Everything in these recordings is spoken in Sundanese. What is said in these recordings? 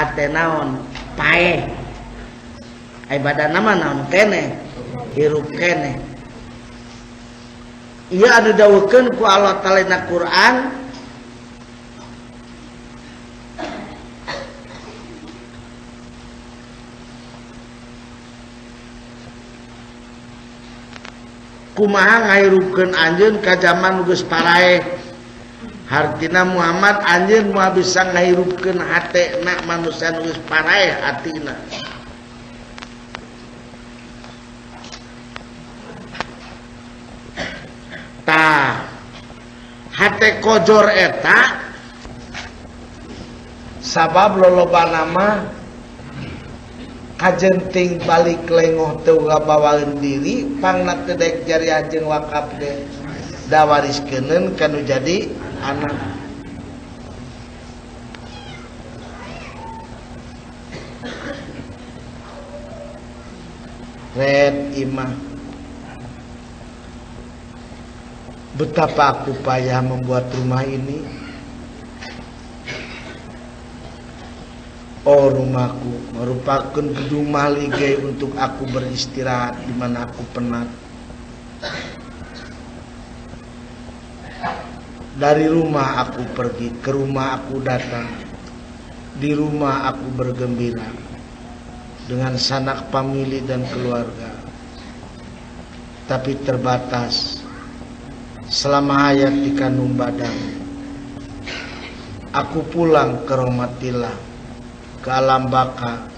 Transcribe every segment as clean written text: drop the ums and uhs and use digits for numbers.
Hate naon paeh. Ai badanna mah naon keneh, hirup keneh. Ieu anu dawuhkeun ku Allah Taala dina Quran kumaha ngahirupkeun anjeun ka zaman geus paraeh. Hartina Muhammad anjeun moal bisa ngahirupkeun hatena manusia nu geus paraeh hatina. Tah hate kojor eta sabab lolobana mah kajenting balik lengoh teu ngabawaeun diri pangna teu daek jariah jeung wakaf ge dawariskeun kanu jadi anak. Red imah betapa aku payah membuat rumah ini. Oh rumahku merupakan gedung mahligai untuk aku beristirahat di mana aku penat. Dari rumah aku pergi, ke rumah aku datang. Di rumah aku bergembira dengan sanak famili dan keluarga. Tapi terbatas selama hayat di kandung badan. Aku pulang ke rahmatillah, ke alam baka,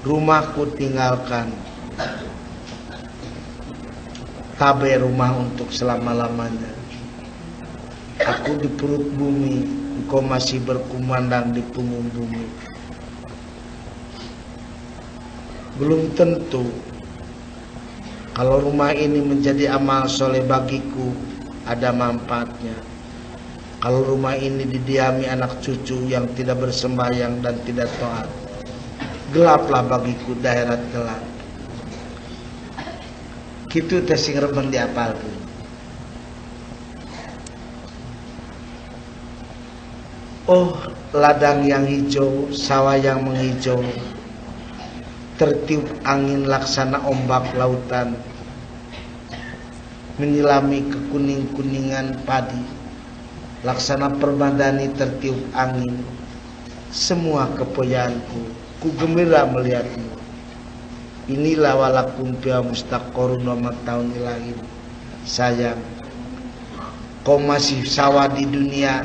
rumahku tinggalkan, tabe rumah untuk selama-lamanya. Aku di perut bumi, engkau masih berkumandang di punggung bumi. Belum tentu kalau rumah ini menjadi amal soleh bagiku ada manfaatnya. Kalau rumah ini didiami anak cucu yang tidak bersembahyang dan tidak taat, gelaplah bagiku daerah kelak. Kitu teh sing remen diapalkeun. Oh ladang yang hijau, sawah yang menghijau, tertiup angin laksana ombak lautan, menyelami kekuning-kuningan padi. Laksana permadani tertiup angin. Semua kepoyaanku, ku gembira melihatmu. Inilah walakum fiha mustaqarrun wa mataun ilahin. Sayang, kau masih sawah di dunia,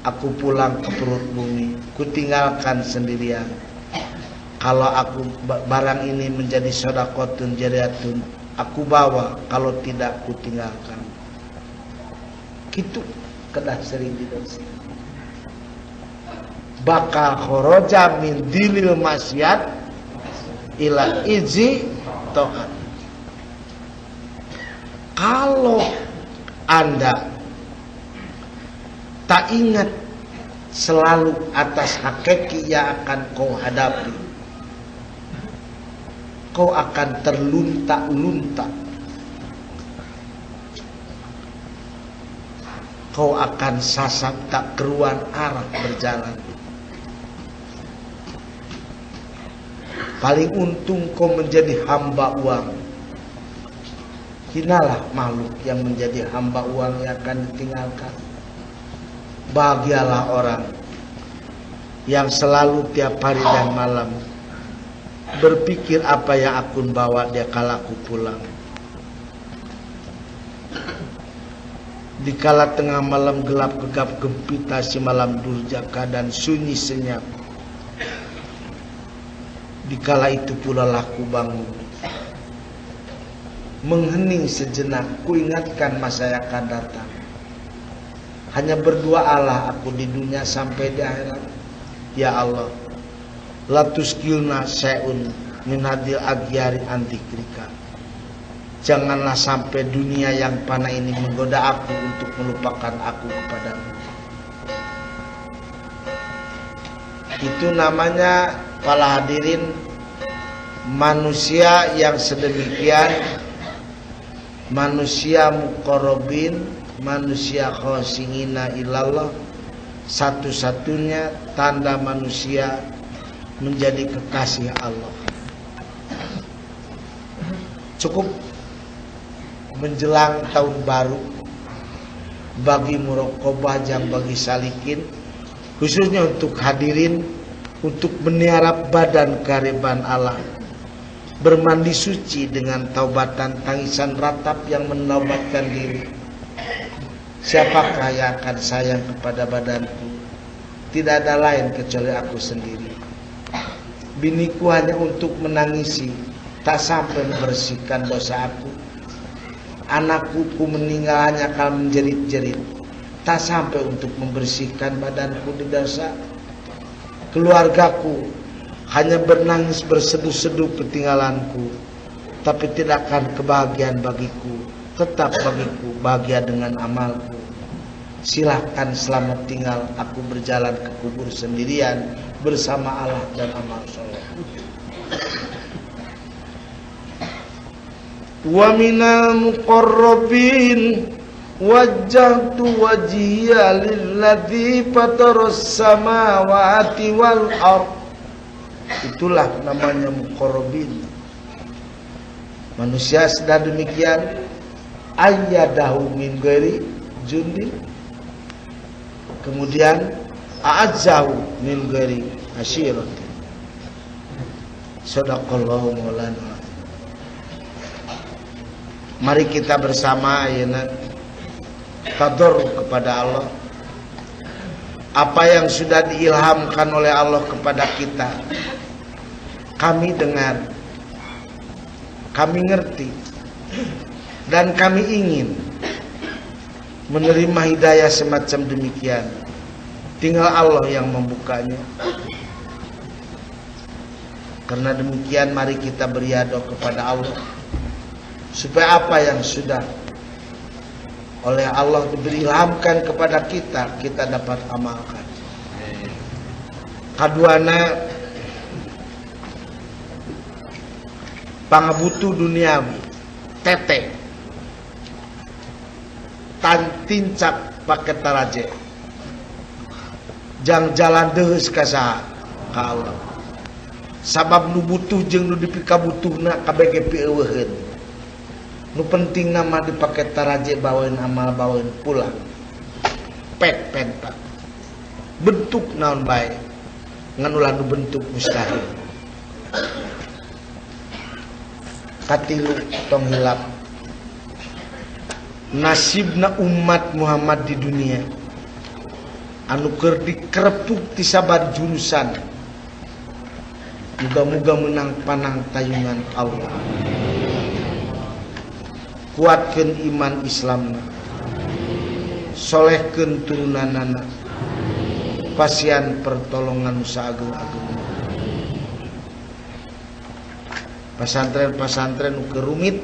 aku pulang ke perut bumi, ku tinggalkan sendirian. Kalau aku barang ini menjadi sodakotun jariatun, aku bawa, kalau tidak ku tinggalkan. Gitu kedah sering didosi. Bakal khoroja min dilil maksiat ila izi to'at. Kalau Anda tak ingat selalu atas hakiki yang akan kau hadapi, kau akan terlunta-lunta. Kau akan sasar tak keruan arah berjalan. Paling untung kau menjadi hamba uang. Hinalah makhluk yang menjadi hamba uang yang akan ditinggalkan. Bahagialah orang yang selalu tiap hari dan malam berpikir apa yang aku bawa dia kala aku pulang. Dikala tengah malam gelap gegap gempita si malam durjaka dan sunyi senyap, dikala itu pula laku bangun, menghening sejenak, ku ingatkan masa yang akan datang. Hanya berdua Allah aku di dunia sampai di akhirat. Ya Allah, latuskilna syai'un min hadil agyari antikrika. Janganlah sampai dunia yang panah ini menggoda aku untuk melupakan aku kepadamu. Itu namanya para hadirin manusia yang sedemikian, manusia muqarrabin, manusia khosingina ilallah. Satu-satunya tanda manusia menjadi kekasih Allah. Cukup menjelang tahun baru bagi muraqabah jang bagi salikin, khususnya untuk hadirin, untuk meniarap badan kehariban Allah, bermandi suci dengan taubatan tangisan ratap yang menaubatkan diri. Siapakah yang akan sayang kepada badanku? Tidak ada lain kecuali aku sendiri. Biniku hanya untuk menangisi, tak sampai membersihkan dosa aku. Anakku ku meninggal hanya kalau menjerit-jerit, tak sampai untuk membersihkan badanku di dosa. Keluargaku hanya bernangis berseduh-seduh ketinggalanku, tapi tidak akan kebahagiaan bagiku. Tetap bagiku bahagia dengan amalku. Silahkan selamat tinggal, aku berjalan ke kubur sendirian bersama Allah dan amal soleh. Wa minal muqarrabin wajjahtu wajhiya lilladzi fataras samawati wal ard. Itulah namanya muqarrabin. Manusia sudah demikian, ayyadahu min ghairi jundin, kemudian a'azzahu min ghairi asyiratin. Sadaqallahu maulana. Mari kita bersama ayeuna tadarru kepada Allah. Apa yang sudah diilhamkan oleh Allah kepada kita, kami dengar, kami ngerti, dan kami ingin menerima hidayah semacam demikian. Tinggal Allah yang membukanya. Karena demikian mari kita beriadoh kepada Allah, supaya apa yang sudah oleh Allah diberihamkan kepada kita, kita dapat amalkan. Kaduana pangabutuh duniawi tete tantincak pakai taraje jang jalan deus ka saha ka Allah. Sabab nu butuh jeung nu dipikabutuhna kabeh pieuweuheun. Nu penting nama dipakai taraje bawain amal bawain pulang. Pek pentak. Bentuk naon bae ngan ulah nu bentuk mustahil. Katilu tong hilap. Nasibna umat Muhammad di dunia anu keur dikerepuk ti saban jurusan, muga-muga menang panang tayungan Allah. Kuatkeun iman Islamna, solehkeun turunanana, pasian pertolongan nu saageng-agengna. Pasantren-pasantren nu keur rumit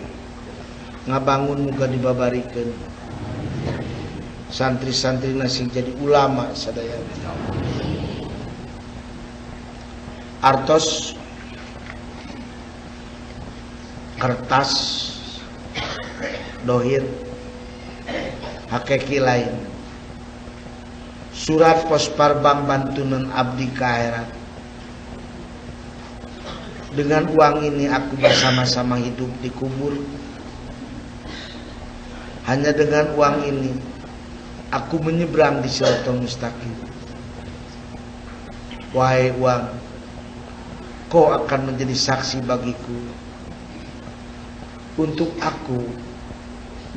ngabangun muga dibabarikeun. Santri-santri sing jadi ulama sadayana. Artos kertas dohir hakiki lain. Surat Posparbang bantunan abdi ka akhirat. Dengan uang ini aku bersama-sama hidup di kubur. Hanya dengan uang ini aku menyeberang di siratal mustaqim. Wahai uang, kau akan menjadi saksi bagiku untuk aku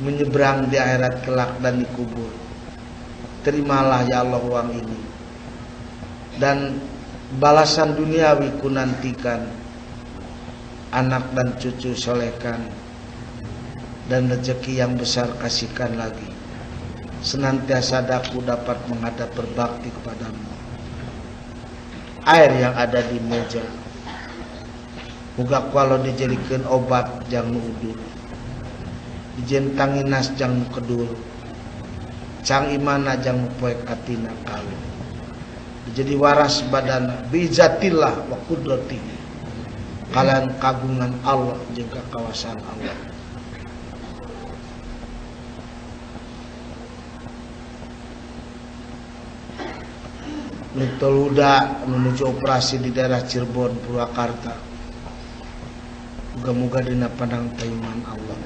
menyeberang di akhirat kelak dan di kubur. Terimalah ya Allah uang ini, dan balasan duniawi ku nantikan, anak dan cucu solehkan, dan rezeki yang besar kasihkan lagi. Senantiasa daku dapat menghadap berbakti kepadamu. Air yang ada di meja, muga kalau dijadikan obat jang nu udur, dijentangi nas jang nu kedul, cang imana jang nu poek atina kalu, dijadi waras badana biizatillah wa qudratihi, kalian kagungan Allah jeung kakawasan Allah. Miftahul Huda menuju operasi di daerah Cirebon, Purwakarta. Moga-moga dina pandang taiman Allah.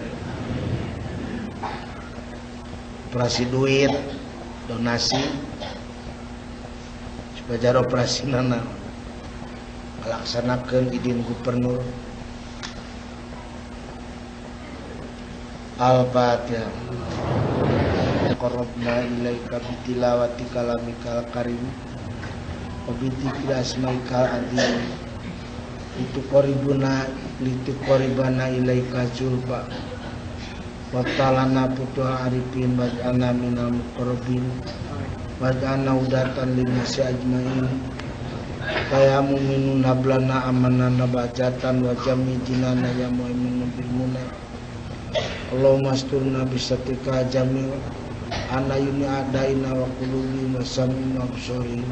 Operasi duit, donasi, supaya operasi nana melaksanakan izin gubernur. Al-Fatihah. Qarrabna ilaika bitilawati kalamikal karim wa bi dzikri asmaikal azim. Itu qaribuna lituqarribana ilaika zulfa. Wa talana putuha arifin waj'alna minal muqarrabin waj'alna udatan linnasi ajmain. Kaya mu'minun hablana amanana bajatan wa jami jinana ya mu'minun bil muna. Allahumma asturna bisatika jamil anayuni adaina wa qulubi wa sam'ina wa absarihim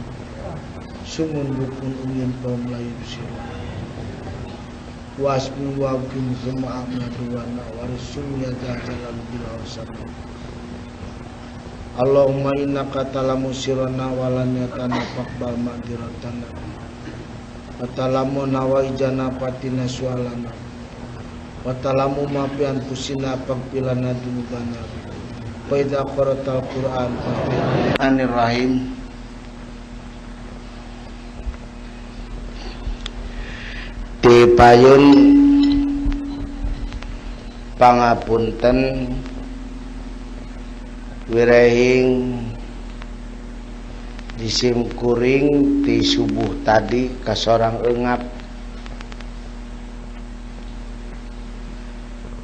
sumun bukun umyin kaum la yubsirun wa asmi wa kim summa amadu wa warisum ya jalal bil awsat. Allahumma innaka ta'lamu sirrana wa laniyatana faqbal ma'diratana wa ta'lamu nawaijana fatina su'alana wa ta'lamu ma fi anfusina faghfir lana dzunubana wa idza qara'tal Qur'an fastaghfir rahim. Dipayun pangapunten wirehing disimkuring di subuh tadi kasorang engap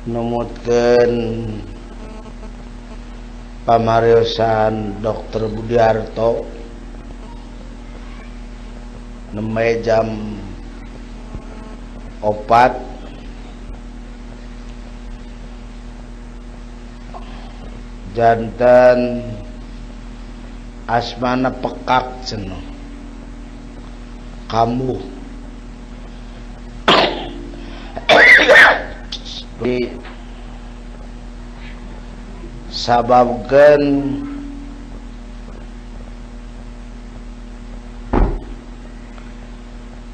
numutkeun pamariosan Dr. Budiarto nembe jam 4 janten asmana pekak cenah kamu di sababkeun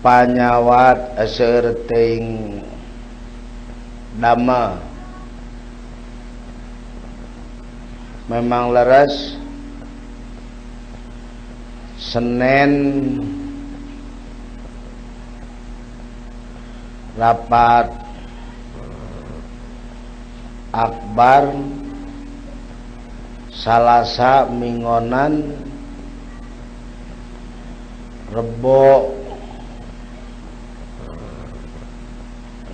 panyawat seueur teuing dama memang leres Senin rapat akbar, Salasa mingonan, Rebo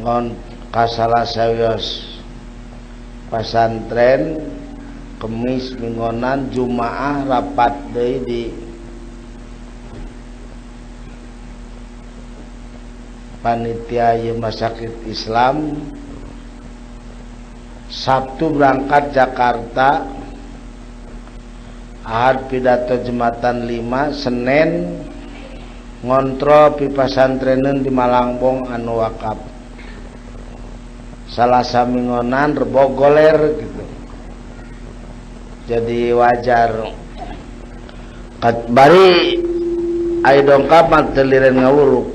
ngon kasalasa wios pasantren, Kemis mingonan, Jumaah rapat deui di panitia Rumah Sakit Islam. Sabtu berangkat Jakarta, Ahad pidato Jembatan 5, Senin ngontrol pipasantreneun di Malangbong anu wakaf, Salasa mingonan, Rebo goler gitu. Jadi wajar bari ayo dongkap mah teu liren ngawuruk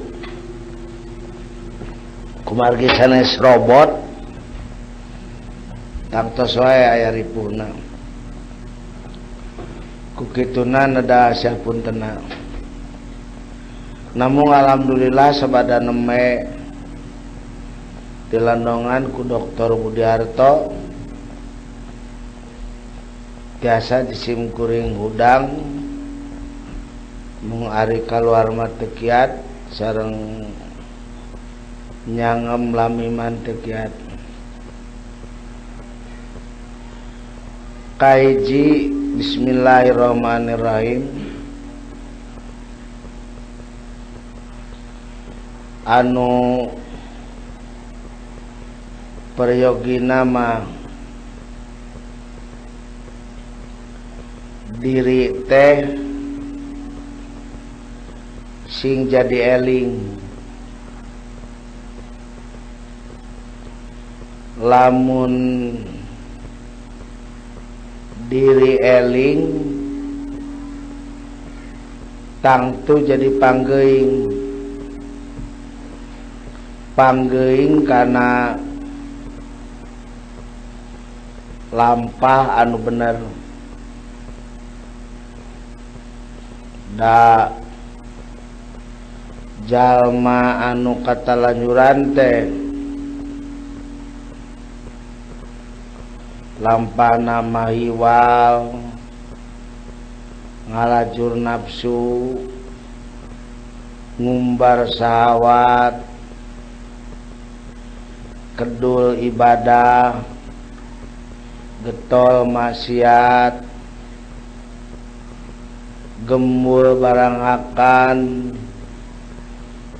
kumargi sanes robot tangtos wae aya ripuhna ku kituna neda sapuntena. Namung alhamdulillah sabada neme dilandongan ku Dr. Budiarto biasa disimkuring hudang mung ari kaluar mah teu kiat sareng nyangem lamiman teu kiat. Kaiji bismillahirrahmanirrahim anu peryogi nama diri teh sing jadi eling lamun diri eling Tangtu jadi panggeuing. Panggeuing kana lampah anu bener. Da jalma anu katalanjuran teh lampahna mahiwal, ngalajur nafsu, ngumbar syahwat, kedul ibadah, getol maksiat, gembul barang akan,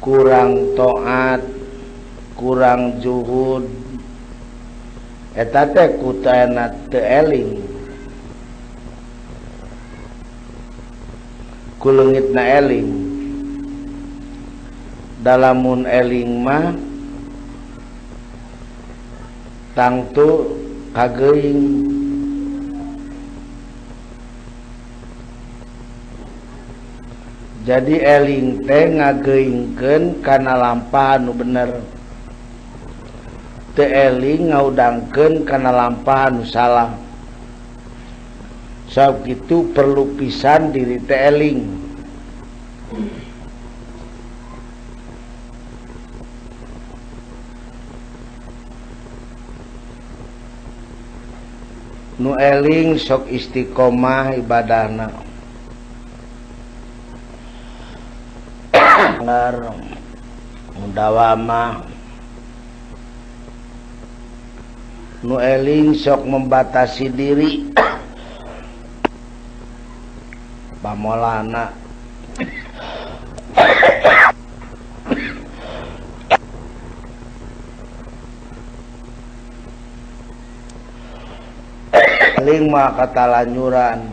kurang taat, kurang juhud. Eta teh kutana teu eling, kuleungitna eling. Dalamun eling mah tangtu kageuing. Jadi eling teh ngageuingkeun kana lampah anu bener, teu eling ngaudangkeun kana lampah anu salah. Sabab kitu perlu pisan diri teh eling. Nu eling sok istiqomah ibadahna. Ngar mudawamah. Nu eling sok membatasi diri. Pamolana eling mah katalanyuran.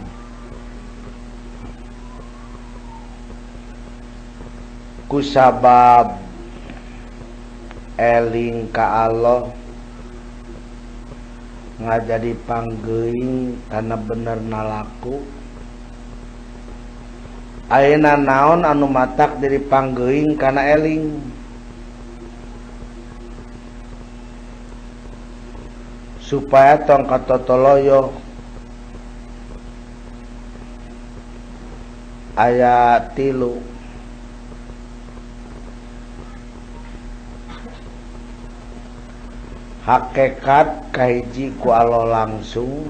Kusabab eling ka Allah ngajadi panggeuing kana bener nalaku. Ayeuna naon anu matak diri panggeuing kana eling? Supaya tong katotoloyo aya 3. Hakekat kahiji ku Allah langsung,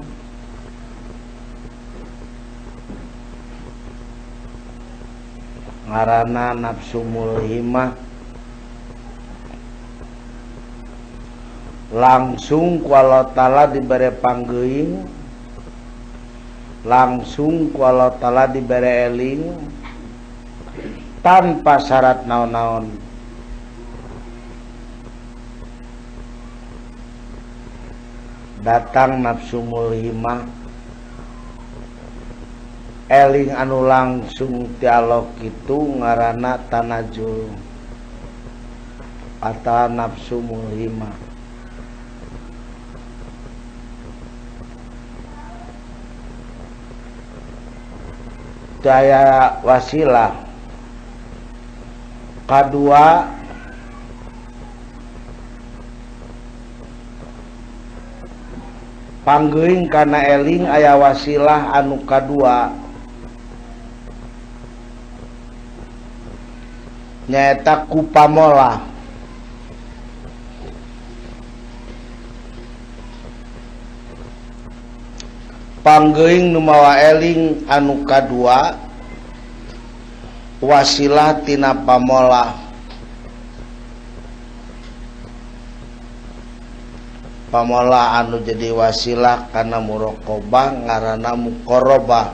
ngaranna nafsu mulhimah. Langsung ku Allah Ta'ala dibere panggeuing, langsung ku Allah Ta'ala dibere eling, tanpa syarat naon-naon. Datang nafsu mulhimah, eling anu langsung ti Allah kitu ngaranna tanajul atau nafsu mulhimah. Daya wasilah. Kadua, panggeuing kana eling aya wasilah anu kadua, nyaeta ku pamolah. Panggeuing nu mawa eling anu kadua wasilah tina pamolah. Pamolah anu jadi wasilah kana muraqabah ngaranna muqarrabah.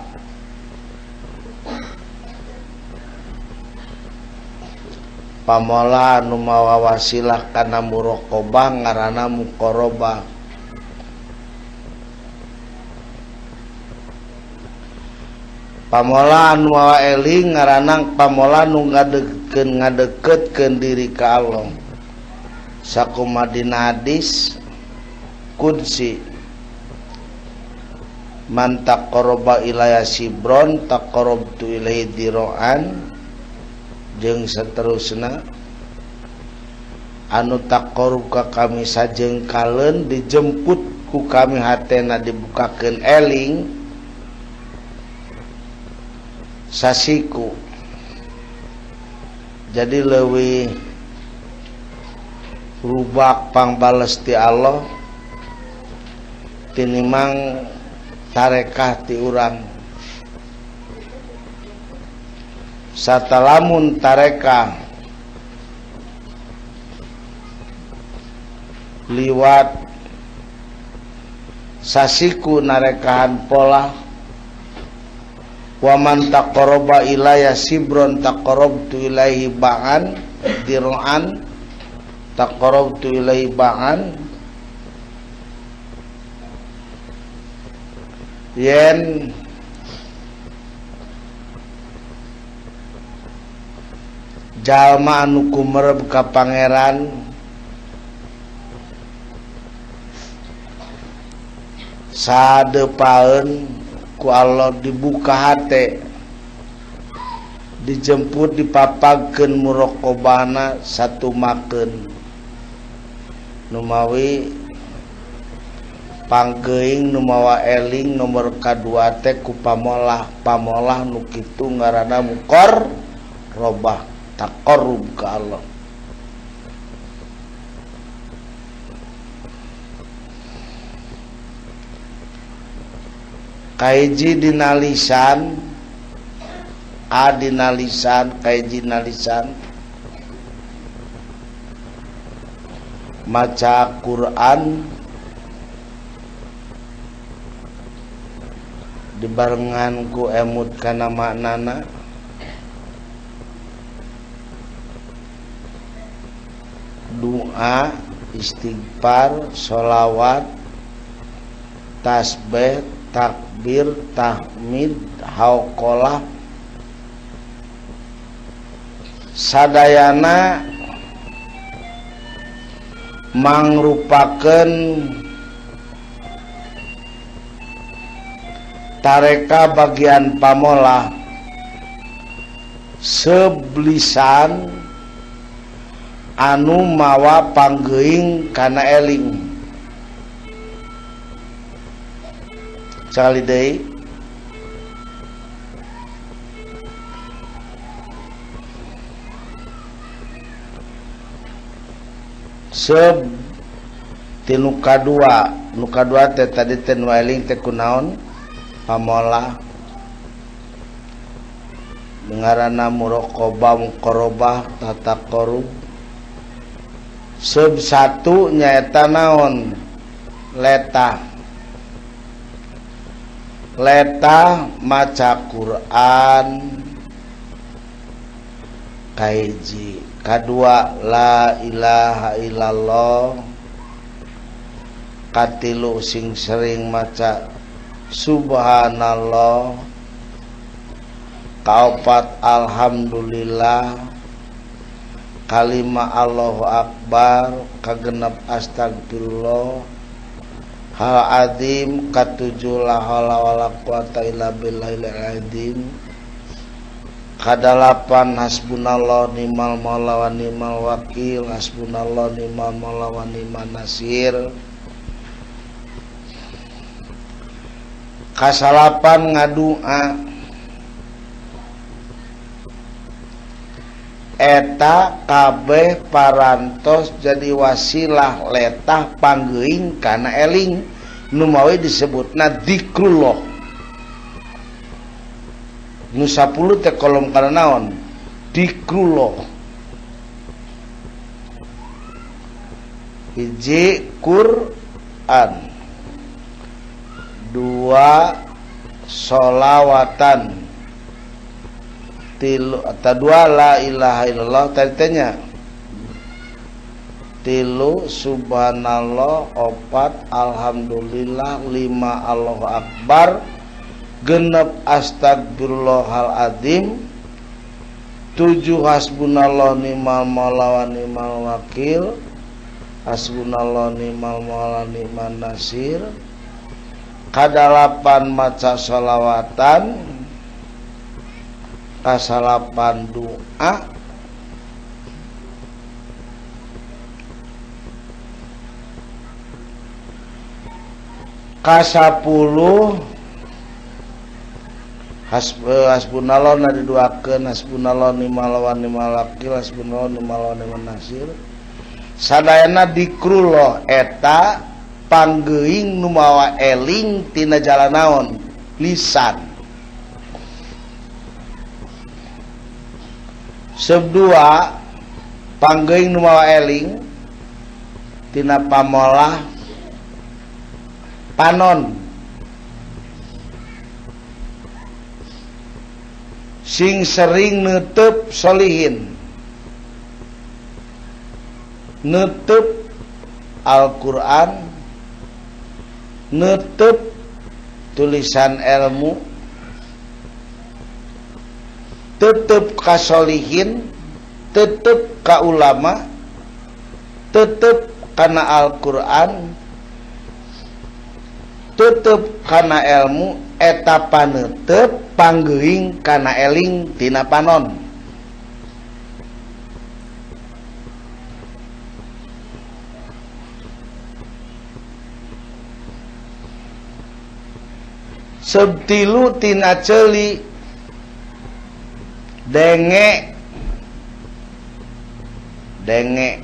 Pamolah anu mawa wasilah kana muraqabah ngaranna muqarrabah. Pamolah anu mawa eling ngaranna pamolah nu ngadeukeutkeun diri ka Allah. Sakumaha dina hadis qudsi, Man taqarraba ilaya sibron taqarrabtu ilaihi diroan jeung seterusna. Anu taqarrub ka kami sajengkaleun dijemput ku kami hatena dibukakeun eling sasiku. Jadi leuwih rubak pangbales ti Allah tinimang tarekah ti urang. Satalamun tarekah liwat sasiku narekahan pola wa man taqarraba ilaya sibron taqarrabtu ilaihi ba'an diro'an taqarrabtu ilaihi ba'an yen jalma anu kumereb ka pangeran sadepaeun ku Allah dibuka hate dijemput dipapagkeun muraqabahna satumakeun numawi panggeuing nu mawa eling nomor kadua teh ku pamolah pamolah nu kitu ngaranna muqarrabah taqarrub ka Allah. Kaiji dina lisan a dina lisan kaiji dina lisan maca Quran dibarengan ku emut kana maknana doa istighfar sholawat tasbih takbir tahmid hauqalah sadayana mangrupakeun tareka bagian pamolah seblisan anu mawa panggeuing kana eling. Sekali deui seb ti nu kadua, nu kadua teh tadi teh nu eling teh kunaon pamolah ngaranna muraqabah muqarrabah tataqarrub. Sub satu nyaeta naon letah letah maca Quran kahiji kadua la ilaha illallah katilu sing sering maca subhanallah kaopat alhamdulillah kalima Allahu akbar kagenep astagfirullah hal azim katujuh la haula wala quwata illa billahil azim kadalapan hasbunallah ni'mal maula wa ni'mal wakil hasbunallah ni'mal maula wa ni'man nasir kasalapan ngadua eta kabeh parantos jadi wasilah letah panggeuing kana eling numawi disebutna zikrullah. Nu 10 teh kolom kana naon zikrullah hiji Quran dua sholawatan tilu atau dua la ilaha illallah tadi tanya tilu subhanallah opat alhamdulillah lima Allahu akbar genep astagfirullahaladzim tujuh hasbunallah ni'mal maula wa ni'mal wakil hasbunallah ni'mal maula ni'man nasir Kadalapan maca sholawatan, kasalapan doa, kasapuluh hasbunallah na diduakeun, hasbunallah ni'mal wa ni'mal wakil, hasbunallah ni'mal wa ni'man nasir. Sadayana dikrullah eta panggeuing nu mawa eling tina jalan naon lisan. Sebdua panggeuing nu mawa eling tina pamolah panon. Sing sering nutup solihin, nutup Al-Quran, nutup tulisan ilmu, tetep kasolihin, tetep ka ulama, tetep kana Al-Quran, tetep kana ilmu. Eta panetep panggeuing kana eling tina panon. Sebtilu tina ceuli denge denge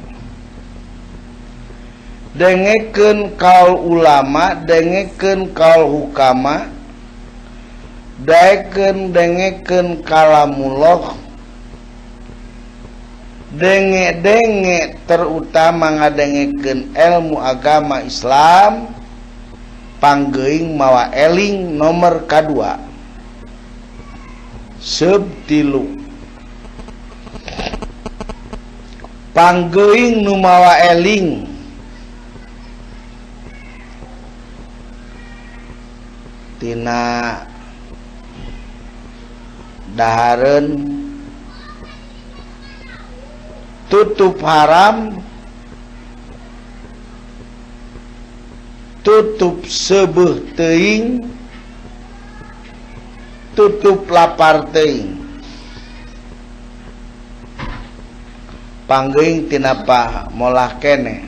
dengekeun kaul ulama, dengekeun kaul hukama, daekeun dengekeun kalamullah, denge-denge terutama ngadengekeun ilmu agama Islam, panggeuing mawa eling nomor kadua. Sebtilu panggeuing nu mawa eling tina dahareun, tutup haram, tutup sebeuh teuing, tutup lapar teuing. Panggeuing tina pamolah keneh.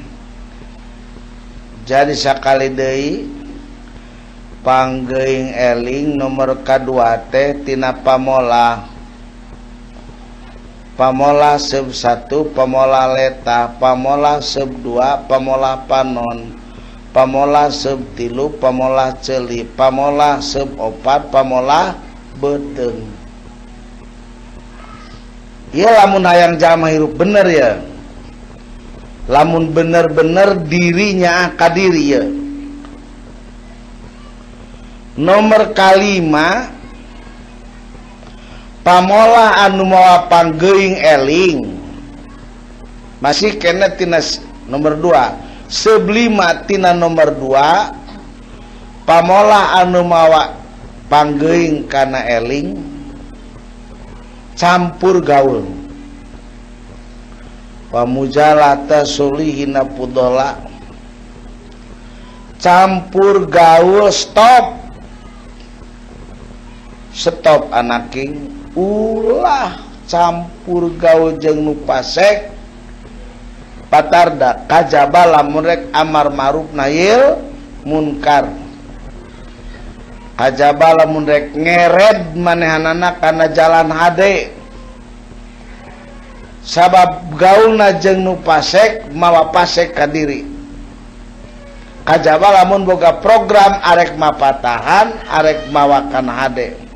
Jadi sakali deui panggeuing eling nomor kadua teh tina pamolah. Pamolah sub 1, pamolah letah, pamolah sub 2, pamolah panon, pamolah sub 3, pamolah ceuli, pamolah sub 4, pamolah beuteung. Ieu lamun hayang jalma hirup bener ya, lamun bener-bener dirinya ka diri ya. Nomor kalima pamolah anu mawa panggeuing eling masih kena tina nomor 2, seblima tina nomor 2 pamolah anu mawa panggeuing kana eling campur gaul. Pamujalata sulihina pudola, campur gaul stop. Stop anaking, ulah campur gaul jeung nu pasek patarda kajaba lamun rek amar ma'ruf nahi munkar, kajaba lamun rek ngered manehanana kana jalan hade, sabab gaulna jeung nu pasek mawa pasek ka diri. Kajaba lamun boga program arek mapatahan arek mawakan hade.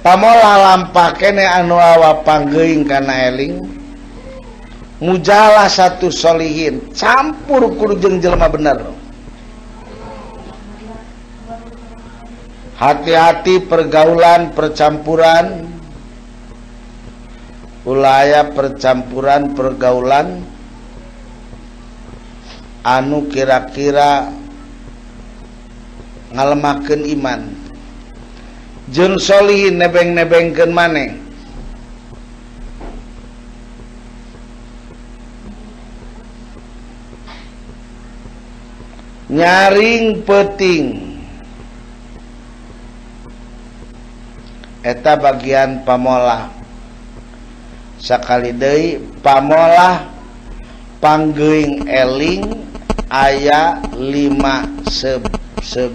Pamolah lampah kene anu awa panggeuing kana eling, mujalah satu solihin, campur kudu jeung jelema bener. Hati-hati pergaulan percampuran, ulaya percampuran pergaulan anu kira-kira ngalemahkeun iman. Jeung solihin nebeng-nebengkeun maneh. Nyaring peuting eta bagian pamolah. Sakali deui pamolah panggeuing eling aya 5 sub 1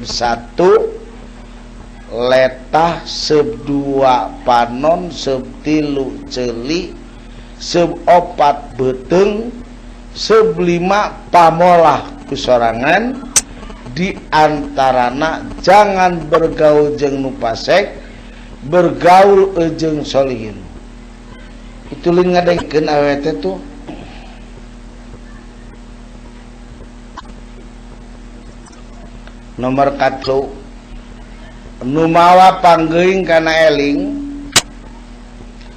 letah sub 2 panon sub 3 ceuli sub 4 beuteung sub 5 pamolah kusorangan. Di antarana jangan bergaul jeung nu fasik, bergaul jeung solihin. Itu lain ngadengkeun awewe teh tuh. Nomor 4 nu mawa panggeuing kana eling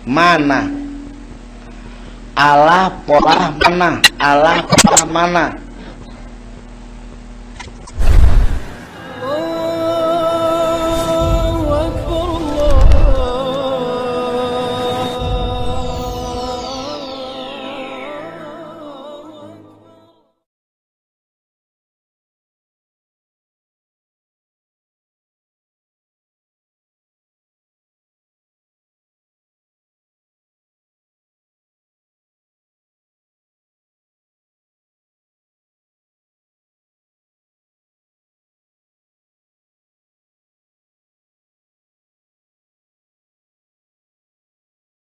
mana Allah polah mana, Allah polah mana.